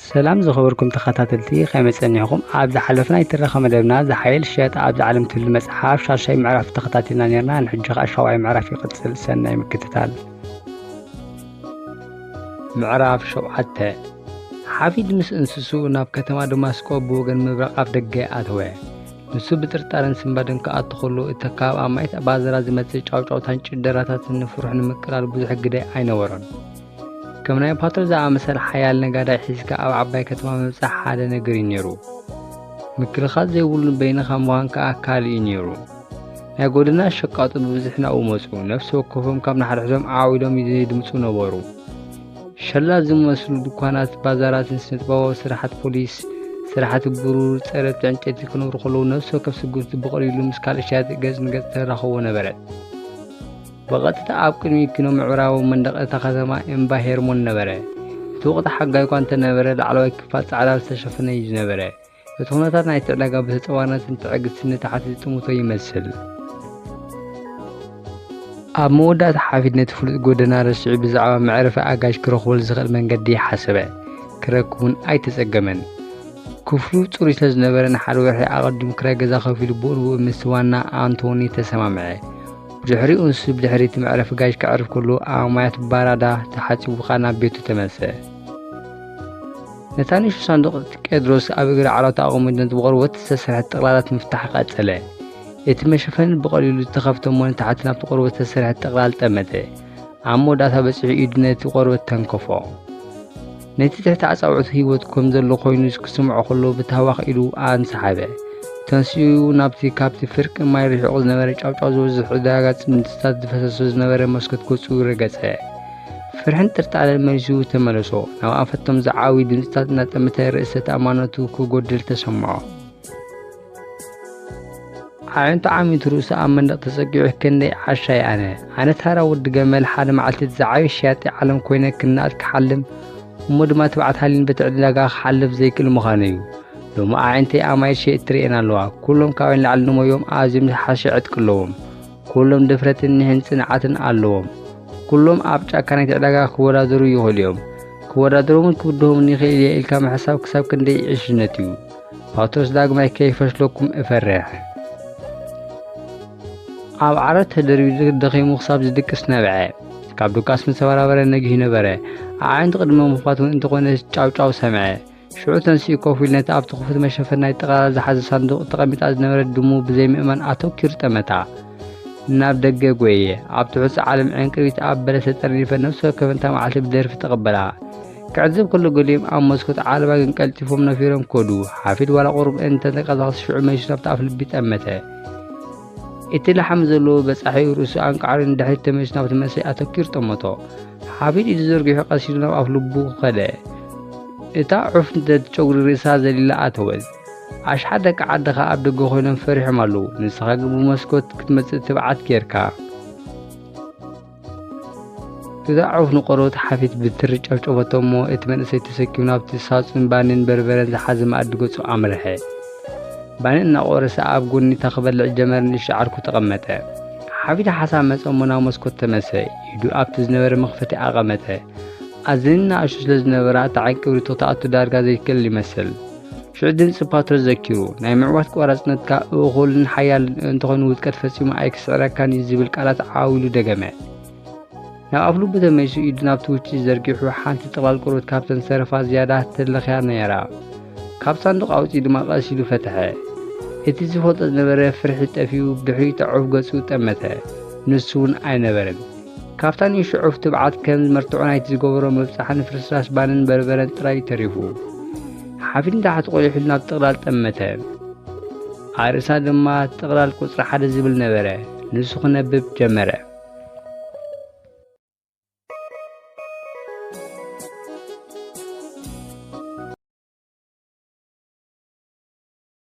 ሰላም ዝኸበርኩም ተኸታተልቲ፣ ከመይ ጸኒሕኩም? ኣብ ዝሓለፈ ናይ ትረኻ መደብና፣ ዝሓየል ሽያጥ ኣብዚ ዓለም ትብል መጽሓፍ ሻሻይ ምዕራፍ ተኸታቲልና ነርና። ንሕጂ ኸኣ ሻውዓይ ምዕራፍ ይቕጽል። ሰናይ ምክትታል። ምዕራፍ ሸውዓተ። ሓፊድ ምስ እንስስኡ ናብ ከተማ ደማስቆ ብወገን ምብራቕ ኣፍ ደገ ኣተወ። ንሱ ብጥርጣረን ስንባደን ክኣቱ ከሎ፣ እቲ ካብ ኣማኢት ባዘራ ዝመጽእ ጫውጫውታን ጭደራታትን ንፍርሑ ንምቅላል ብዙሕ ግደ ኣይነበሮን። ከም ናይ ፓትሮ ዝኣመሰለ ሓያል ነጋዳይ ሒዝካ ኣብ ዓባይ ከተማ ምብጻሕ ሓደ ነገር እዩ ነይሩ። ምክልኻል ዘይብሉ በይንኻ ምዃን ከኣ ካልእ እዩ ነይሩ። ናይ ጎደና ሸቃጦ ብብዝሒ ናብኡ መጹ። ነፍሲ ወከፎም ካብ ንሓድሕዶም ዓው ኢሎም ይድምጹ ነበሩ። ሸላ ዝመስሉ ድኳናት፣ ባዛራትን ስነጥበባዊ ስራሓት ፖሊስ፣ ስራሕቲ ብሩር፣ ጸረብቲ ዕንጨይቲ ክነብሩ ከለዉ፣ ነፍሲ ወከፍ ስጉምቲ ብቐሊሉ ምስ ካልእ ሸያጢ ገጽ ንገጽ ተራኽቦ ነበረት። ብቐጥታ ኣብ ቅድሚ ኪኖ ምዕራባዊ መንደቕ እታ ከተማ እምባ ሄርሞን ነበረ። እቲ ወቕቲ ሓጋይ እኳ እንተነበረ፣ ላዕለዋይ ክፋል ጻዕዳ ዝተሸፈነ እዩ ዝነበረ። እቲ ኩነታት ናይቲ ዕዳጋ ብተጸዋርነትን ትዕግስትን ንታሕቲ ዝጥምቶ ይመስል። ኣብ መወዳእታ ሓፊድ ነቲ ፍሉጥ ጎደና ረሲዑ ብዛዕባ መዕረፊ ኣጋይሽ ክረኽበሉ ዝኽእል መንገዲ ሓሰበ። ክረክብ እውን ኣይተጸገመን። ክፍሉ ጽሩይ ስለ ዝነበረ ንሓደ ወርሒ ኣቐዲሙ ክራይ ገዛ ከፊሉ ብኡ ንብኡ ምስ ዋና ኣንቶኒ ተሰማምዐ። ብድሕሪኡ ንሱ ብድሕሪ እቲ መዕረፊ ጋይሽ ከዕርፍ ከሎ ኣማያት ባራዳ ተሓጺቡ ከኣ ናብ ቤቱ ተመልሰ። ነታ ንእሽቶ ሳንዱቕ ቄድሮስ ኣብ እግሪ ዓራቱ ኣቐሚጡ ነቲ ብቆርበት ዝተሰርሐት ጥቕላላት ምፍታሕ ቀጸለ። እቲ መሸፈኒ ብቐሊሉ ዝተኸፍተ እሞ ንታሕቲ ናብቲ ቆርበት ዝተሰርሐት ጥቕላል ጠመተ። ኣብ መወዳእታ በጺሑ ኢዱ ነቲ ቆርበት ተንከፎ። ነቲ ትሕቲ ኣጻብዕቱ ህይወት ከም ዘሎ ኮይኑ ክስምዖ ከሎ ብታህዋኽ ኢዱ ኣንሰሓበ። ተንሲኡ ናብቲ ካብቲ ፍርቂ ማይ ርሒቑ ዝነበረ ጫውጫው ዝበዝሖ ዕዳጋ ድምጽታት ዝፈሰሶ ዝነበረ መስኮት ገጹ ረገጸ። ፍርሕን ጥርጣረን መሊሱ ተመለሶ። ናብ ኣፈቶም ዝዓብዩ ድምጽታት እናጠመተ ርእሰ ተኣማንነቱ ክጎድል ተሰምዖ። ኣዒንቱ ዓሚቱ ርእሱ ኣብ መንደቕ ተጸጊዑ ክንደይ ዓሻይ ኣነ። ኣነ ታራ ወዲ ገመል ሓደ መዓልቲ እቲ ዝዓበየ ሸያጢ ዓለም ኮይነ ክነኣድ ክሓልም፣ እሞ ድማ ትብዓት ሃልዩኒ በቲ ዕዳጋ ክሓልፍ ዘይክእል ምዃኑ እዩ። ሎሚ ኣዒንተይ ኣማይት ሸየጥቲ ርእየን ኣለዋ። ኩሎም ካባይ ንላዕሊ ንሞዮም ኣዝዮም ዝሓሸ ዕጥቂ ኣለዎም። ኩሎም ድፍረትን ኒሕን ጽንዓትን ኣለዎም። ኩሎም ኣብ ጫካ ናይቲ ዕዳጋ ክወዳደሩ ይኽእሉ እዮም። ክወዳደሮምን ክብድሆምን ይኽእል እየ ኢልካ ምሕሳብ ክሳብ ክንደይ ዕሽነት እዩ። ፓትሮስ ዳግማይ ከይፈሽለኩም እፈርሕ። ኣብ ዓራት ተደርቢዩ ደኺሙ ክሳብ ዝድቅስ ነብዐ። ካብ ድቃስ ምስ ተበራበረ ነጊሁ ነበረ። ኣዒንቱ ቅድሚ ምኽፋት እውን እንተኾነ ጫውጫው ሰምዐ። ሽዑ ተንሲኡ ኮፍ ኢሉ ነቲ ኣብቲ ክፉት መሸፈኒ ናይ ጥቕላል ዝሓዘ ሳንዱቕ ተቐሚጣ ዝነበረት ድሙ ብዘይምእማን ኣተኲሩ ጠመታ። ናብ ደገ ጐየ። ኣብ ትሑት ዓለም ዕንቅርቢት ኣብ በለስ ተጠርኒፈ ነፍሲ ወከፍ እታ መዓልቲ ብደርፊ ተቐበላ። ክዕዘብ ከሎ ገሊኦም ኣብ መስኮት ዓለባ ግን ቀልጢፎም ነፊሮም ከዱ። ሓፊድ ዋላ ቁሩብ እንተተንቀሳቐሰ ሽዑ መሊሱ ናብቲ ኣፍ ልቢ ጠመተ። እቲ ላሓሚ ዘለዎ በጻሒኡ ርእሱ ኣንቃዕሪኡ ንድሕሪት ተመሊሱ ናብቲ መንእሰይ ኣተኲሩ ጠመቶ። ሓፊድ ኢዱ ዘርጊሑ ቀስ ኢሉ ናብ ኣፍ ልቡ ከደ። እታ ዑፍ ነቲ ጨጉሪ ርእሳ ዘሊላ ኣተወት። ኣሽሓት ደቂ ዓዲ ኸኣ ኣብ ደገ ኮይኖም ፈሪሖም ኣለዉ። ንስኻ ግን ብመስኮት ክትመጽእ ትብዓት ጌርካ። እታ ዑፍ ንቆርበት ሓፊድ ብትሪ ጨብጨበቶ እሞ እቲ መንእሰይ ተሰኪሙ ናብቲ ሳጹን ባኒን በርበረን ዝሓዘ መኣዲ ገጹ ኣምርሐ። ባኒ እናቖረሰ ኣብ ጎኒ እታ ክበልዕ ጀመረ ንእሽቶ ዓርኩ ተቐመጠ። ሓፊድ ሓሳብ መጸ እሞ ናብ መስኮት ተመሰ። ኢዱ ኣብቲ ዝነበረ መኽፈቲ ኣቐመጠ። ኣዘኒ ንኣሽቱ ስለ ዝነበራ እታ ዕንቅርቢት ክትኣቱ ዳርጋ ዘይትክእል ይመስል። ሽዑ ድምጺ ፓትሮስ ዘኪሩ፣ ናይ ምዕዋት ቆራጽነትካ እኹልን ሓያልን እንተኾይኑ ውድቀት ፈጺሙ ኣይክስዕረካን እዩ ዝብል ቃላት ዓው ኢሉ ደገመ። ናብ ኣፍ ልቡ ተመሊሱ ኢዱ ናብቲ ውጭ ዘርጊሑ ሓንቲ ጥቕላል ቆርበት ካብተን ዝተረፋ ዝያዳ ተለኽያ ነይራ። ካብ ሳንዱቕ ኣውጺኡ ድማ ቀስ ኢሉ ፈትሐ። እቲ ዝፈልጦ ዝነበረ ፍርሒ ጠፊኡ ብድሕሪኡ እታ ዑፍ ገጹ ጠመተ። ንሱ እውን ኣይነበረን። ካብታ ንእሽቶ ዑፍ ትብዓት ከም መርትዖ ናይቲ ዝገበሮ ምብጻሕን ፍርስራስ ባንን በርበረን ጥራይ ተሪፉ። ሓፊድ ንታሕቲ ቆሊሑ ናብ ጥቕላል ጠመተ። ኣርእሳ ድማ ጥቕላል ቁጽሪ ሓደ ዝብል ነበረ። ንሱ ክነብብ ጀመረ።